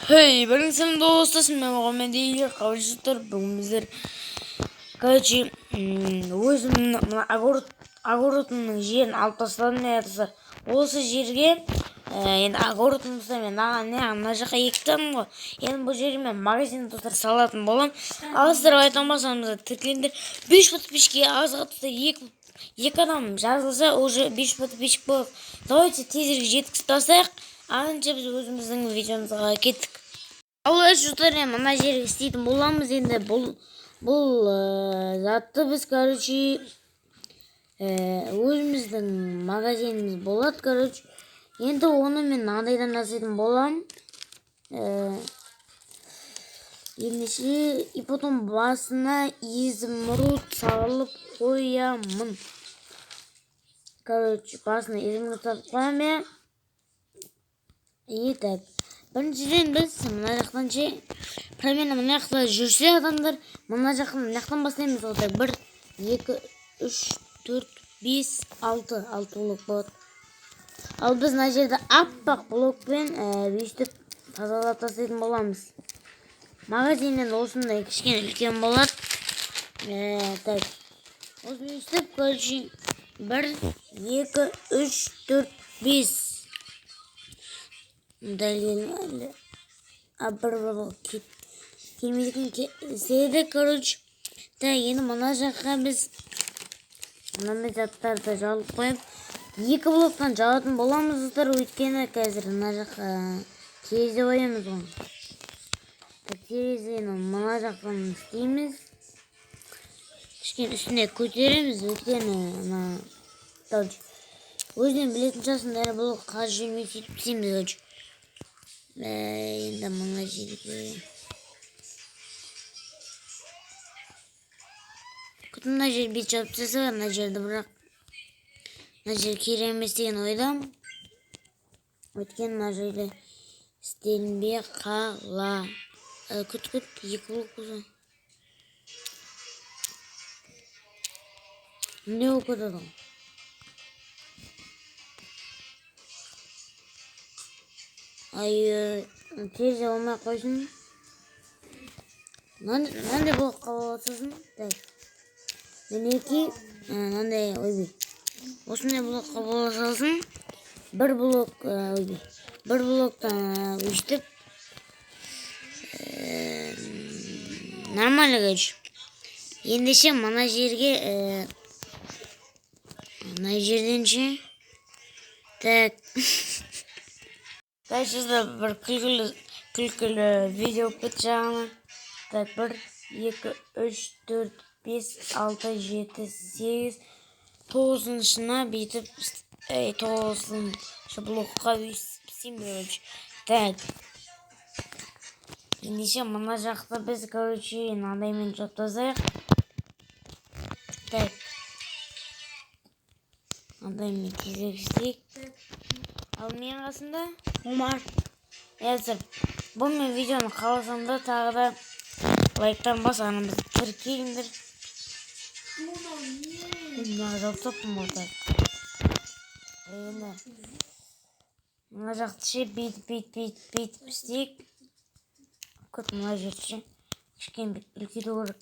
Хей, бірінші достасым, мен оған дейін қауышыстыр. Бүгін біздер, короче, өзімнің мына огородымның жерін алып тастадым мен, достар. Осы жерге енді огородымызда мен мына мына жаққа ектім ғой. Енді бұл жерге мен магазин, достар, салатын боламын. Ал сіздер айтқан болсаңыздар, тіркеліңдер. 5 подписчикке аз қалды, екі адам жазылса, уже 5 подписчик болады. Давайте тезірек жеткізіп тастайық. Анша біз өзіміздің видеомызға кеттік. Ал достар, енді мына жерге істейтін боламыз. Енді бұл затты біз, короче, өзіміздің магазиніміз болады, короче. Енді оны мен мынандайдан жасайтын боламын. Ендеше, и потом басына изумруд салып қоямын. Короче, басына изумруд салып қоямын, иә. И так, біріншіден біз мына жақтан ше, примерно мына жақта жүрсе адамдар, мына жақтан, мына жақтан бастаймыз ғой. Так, бір, екі, үш, төрт, бес, алты, алты блок болады. Ал біз мына жерде аппақ блокпен өйстіп тазалап тастайтын боламыз. Магазин енді осындай кішкене үлкен болады. Так, осыны өйстіп, короче, бір, екі, үш, төрт, бес. Дәл әлі. А бір блок келмейді екен, істеді, короче. Так, енді мына жаққа біз мынандай заттарды жауып қойып, екі блоктан жабатын боламыз, достар, өйткені қазір мына жаққа терезе қоямыз ғой. Так, терезені мына жақтан істейміз. Кішкене үстіне көтереміз, өйткені мына, короче, өзінен білетін шығарсыңдар, бұл қазір жүрмей сөйтіп істейміз, короче. Енді мына жерге күт, мына жер бет жауып тастаса, мына жерді, бірақ мына жер керек емес деген ойдамын, өйткені мына жерде істелінбей қала. Күт, күт, екі блок болса не болып кетеді ғой? Ай, терезе болмай ақ қойсын. Мынандай блок қабыл алсасын. Так, мінекей, мынандай, ойбай, осындай блок қабыл салсын. Бір блок, ойбай, бір блоктан өйстіп нормально, короче. Ендеше мына жерге, мына жерден ше, так. Короче, бір күлкілі видео болып кетті жаңа. Так, бір, екі, үш, төрт, бес, алты, жеті, сегіз, тоғызыншына бүйтіп, тоғызыншы блокқа өйстіп істеймін, короче. Так, ендеше мына жақты біз, короче, мынандаймен жауып тастайық. Так, мынандаймен тезірек істейік. Ал менің қасымда Омар. Иә, достар, бұл мен видеоны қаласаңдар, тағы да лайктан бас, арамызды тіркеліңдер. Мына жауып тастаппын ғой, так. Енді мына жақты ше, бүйтіп, бүйтіп, бүйтіп, бүйтіп істейік. Күт, мына жерді ше, кішкене бүйтіп үлкейту керек.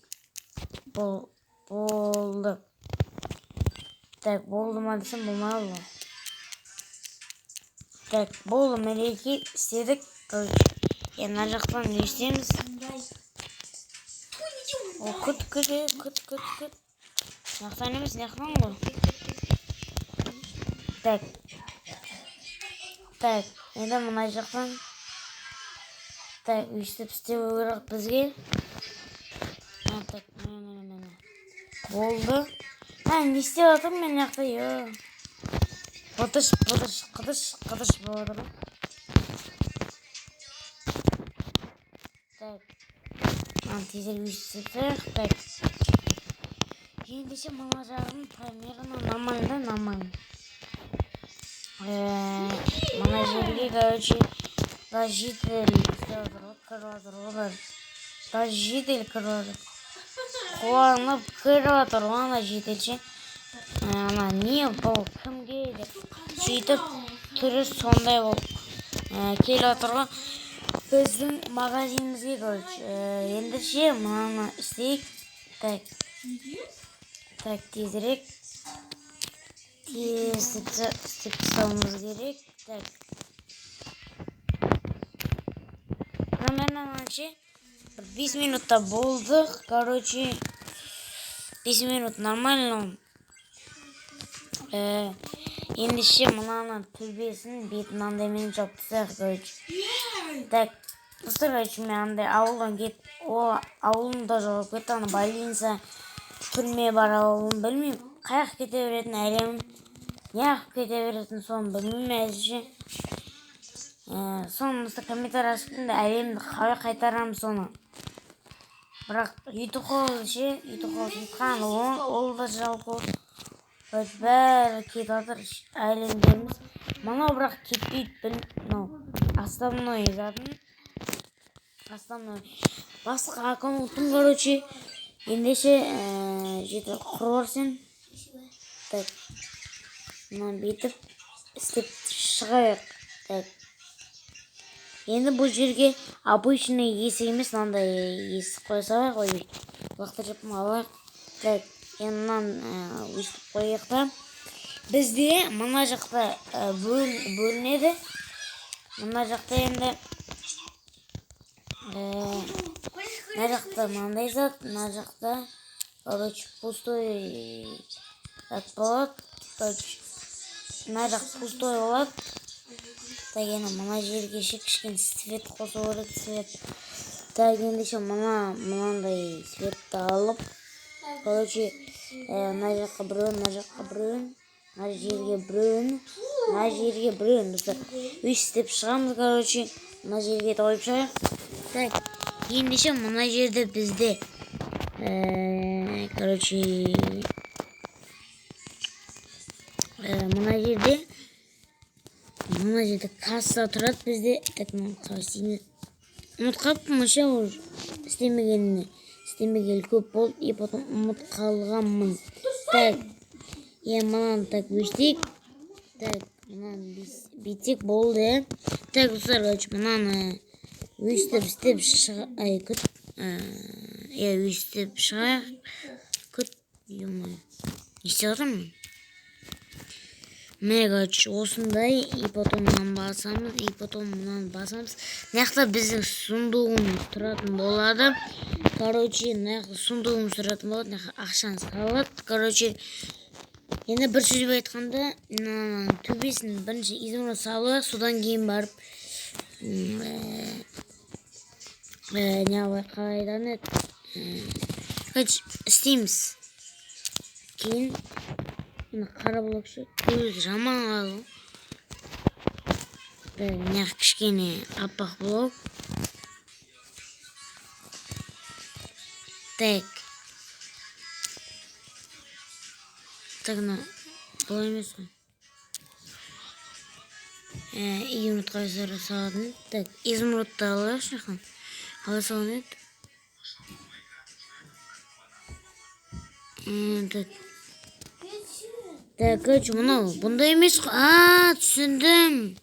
Болды. Так, болды ма десем, болмай қалды. Так, болды, мінекей, істедік. Короче, енді мына жақтан не істейміз? О, күт, күт, күт, күт, күт. Мына жақтан емес, мына жақтан ғой. Так. Так, енді мына жақтан. Так, өйстіп істеу керек бізге. Так, міне, міне, міне. Болды. А, не істеп жатырмын мен мына жақта, ё. Быдыш, быдыш, қыдыш, қыдыш болып жатыр ғой. Так. Мынаны тезірек өйстіп тастайық. Так. Ендеше мына жағын примерно нормально да, нормально. Мына жерге, короче, даже житель істеп жатыр ғой, кіріп жатыр ғой даже. Даже житель кіріп жатыр. Қуанып кіріп жатыр ғой ана житель ше. Ана не бұл, кімге деп сөйтіп түрі сондай болып келіп жатыр ғой. Біздің магазинімізге, короче, енді ше, мынаны істейік. Так, так, тезірек тез істеп тастауымыз керек. Так, примерно ше бір 5 минутта болдық. Короче, 5 минут нормально. Ендеше мынаны төбесін, бетін мынандаймен жауып тастайық, короче. Так, достар, короче, мен андай ауылдан кет, ол ауылым да жоғалып кетті. Ана больница, түрме бар ауылым, білмеймін қай жаққа кете беретін, әлемім неғып кете беретінін, соны білмеймін әзірше. Соны, достар, комментарий жазып кетіңдер, әлемді қалай қайтарамын соны. Бірақ ютуб ше, ютуб кеткен, ол да жалко. Короче, бәрі кетіп жатыр әлемдеріміз. Мынау бірақ кетпейді, мынау основной затын, основной басқа аккаунтым, короче. Ендеше, жеті құрып сен. Так, мынаны бүйтіп істеп шығайық. Так, енді бұл жерге обычный есік емес, мынандай есік қоя салайық. Ой, лақтырып алайық. Так, енді мынаны өйстіп қояйық та, бізде мына жақта бөлінеді. Мына жақта енді, мына жақта мынандай зат, мына жақта, короче, пустой зат болады. Короче, мына жақ пустой болады. Так, енді мына жерге ше кішкене свет қосу керек, свет. Так, ендеше мына мынандай светті алып, короче, мына жаққа біреуін, мына жаққа біреуін, мына жерге біреуін, мына жерге біреуін, достар, өйстіп шығамыз. Короче, мына жерге де қойып шығайық. Так, ендеше мына жерде бізде, короче, мына жерде касса тұрады бізде. Так, мынаны қалай істейміз, ұмытып қалыппын ше, уже істемегеніне, істемегелі көп болды, и потом ұмытып қалғанмын. Так, енді мынаны, так, өйстейік. Так, мынаны бүйтсек болды, иә. Так, достар, короче, мынаны өйстіп істеп шығ, ай, күт, иә, өйстіп шығайық. Күт, е, не істеп жатырмын міне? Короче, осындай, и потом мынаны басамыз, и потом мынаны басамыз. Мына жақта біздің сундугымыз тұратын болады. Короче, мына жақта сундугымыз тұратын болады, мына жаққа ақшаны салады. Короче, енді бір сөзбен айтқанда, мынаның төбесін бірінші изумруд салып, содан кейін барып не қалай айтатын еді, короче, істейміз. Кейін мына қара блок ше, көзі жаман қалды. Мына кішкене аппақ блок. Так, так, мына бұлай емес қой. Изумруд қалай салатын? Так, изумрудты алайықшы. Қалай салатын еді? Так, так, короче, мынау бұндай емес қой. А, түсіндім.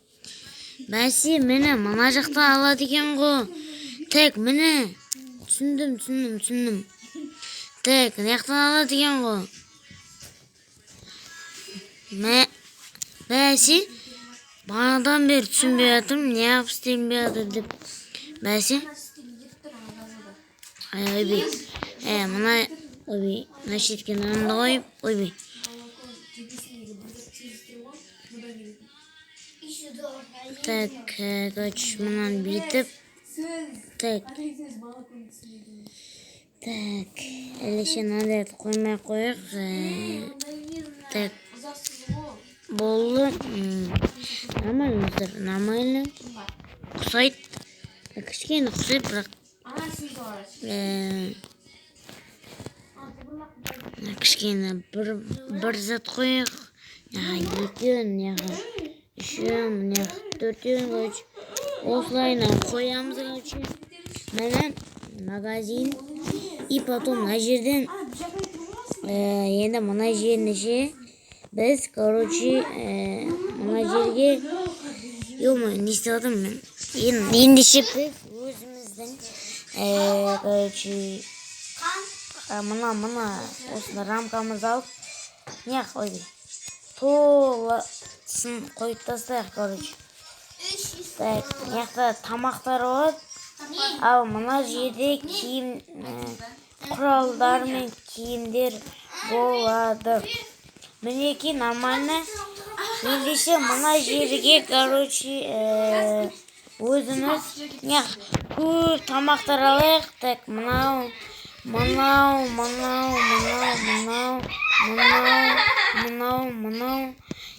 Бәсе, міне, мына жақта алады екен ғой. Так, міне, түсіндім, түсіндім, түсіндім. Так, мына жақтан алады екен ғой. Мә, бәсе, бағанадан бері түсінбей жатырмын, неғып істелінбей жатыр деп. Бәсе, ай, ойбай, мына, ойбай, мына шетке мынаны қойып, ойбай. Так, короче, мынаны бүйтіп. Так, так, ілеше мынандайды қоймай ақ қояйық. Так, болды. Нормально, достар, нормально. Ұқсайды, кішкене ұқсайды, бірақ кішкене бір зат қояйық. Мына екеуін, мына үшеуін, мына төртеуін, короче, осылайынан қоямыз. Короче, міне, магазин. И потом мына жерден, енді мына жеріне ше біз, короче, мына жерге, е, не істеп жатырмын мен? Ендеше біз өзіміздің, короче, мына осындай рамкамызды алып, не, ойбай, толысын қойып тастайық, короче. Так, мына жақта тамақтар болады, ал мына жерде киім, құралдар мен киімдер болады. Мінекей, нормально. Ендеше мына жерге, короче, өзіміз не, көп тамақтар алайық. Так, мынау, мынау, мынау, мынау, мынау, мынау, мынау, мынау,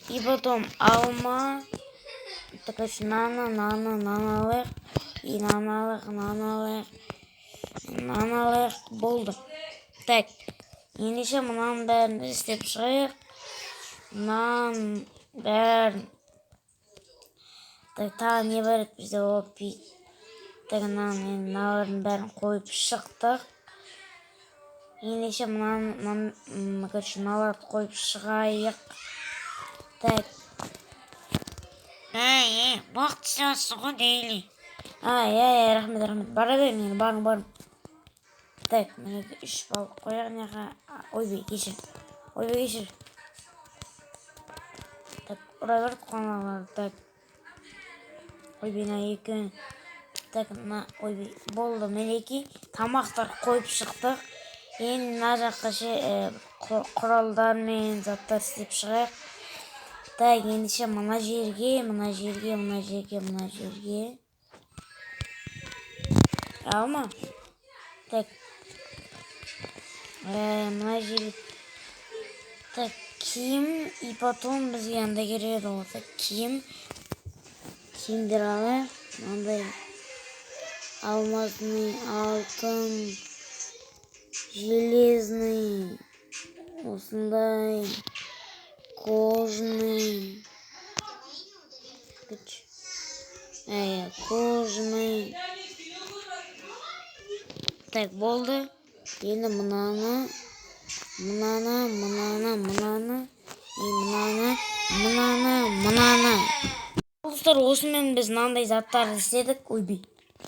и потом алма. Так, короче, мынаны, мынаны, мынаны алайық, и мынаны алайық, мынаны алайық, мынаны алайық. Болды. Так, ендеше мынаның бәрін істеп шығайық, мынаның бәрін. Так, тағы не бар еді бізде? Опи. Так, мынаны, енді мыналардың бәрін қойып шықтық. Ендеше мынаны, короче, мыналарды қойып шығайық. Так. Ей, ей, уақыт істеп ғой, Дейли. А, иә, иә, рахмет, рахмет. Бара бер, мен барым, барым. Так, мінекей, үш балық қояйық мына жаққа. Ойбай, кешір, ойбай, кешір. Так, ұра берді қоналарды. Так, ойбай, мына екі. Так, мына, ойбай, болды. Мінекей, тамақтар қойып шықтық. Енді мына жаққа ше, құралдар мен заттар істеп шығайық. Так, ендеше мына жерге, мына жерге, мына жерге, мына жерге алма. Так, мына жерге. Так, киім, и потом бізге андай керек еді ғой. Так, киім, киімдер алайық. Мынандай алмазный, алтын, железный, осындай кожаный. Кожаный. Так, болды. Енді мынаны, мынаны, мынаны, мынаны и мынаны, мынаны, мынаны. Достар, осымен біз мынандай заттарды істедік. Ойбай,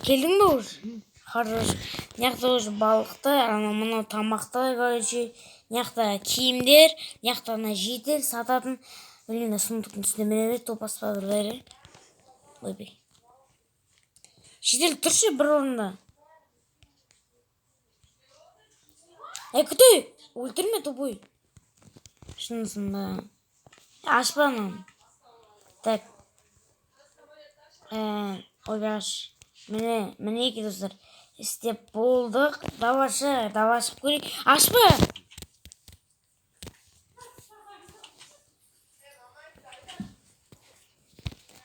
келдің бе уже? Хорош. Мына жақта уже балықтар, анау мынау тамақтар, короче, мына жақта киімдер, мына жақта ана житель сататын. Білмеймін, сундуктың үстіне міне береді, топас па, бір бәрі. Ойбай, житель, тұршы бір орында. Ей, күте, өлтірме, тупой. Шынысың ба? Ашпа ананы. Так, ойбай, аш. Міне, мінекей, достар, істеп болдық. Давай, давай, ашып көрейік. Ашпа.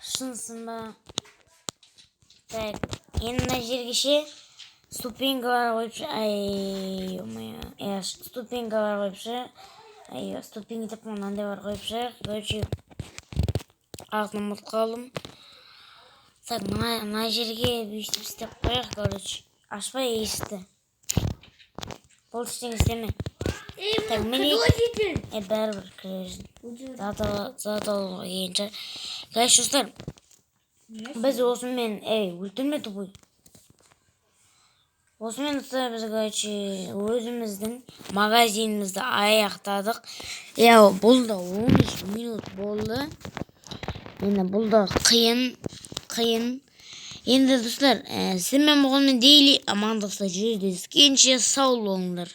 Шынсың ба? Так, енді мына жерге ше ступенькалар қойып, ай, ё, ступенькалар қойып ше, ай, ступенька деп, мынандайлар қойып шығайық. Короче, атын ұмытып қалдым. Так, мына жерге бүйтіп істеп қояйық, короче. Ашпа есікті. Болды, ештеңе істеме. Так, міне. Е, бәрібір кіресің. Зат алуға келген шығар. Короче, достар, біз осымен, ей, өлтірме, тупой. Осымен, достар, біз, короче, өзіміздің магазинімізді аяқтадық. Иә, бұл да 13 минут болды. Енді бұл да қиын, қиын. Енді, достар, сіздермен болған Дейли, амандықта жүздескенше, сау болыңдар.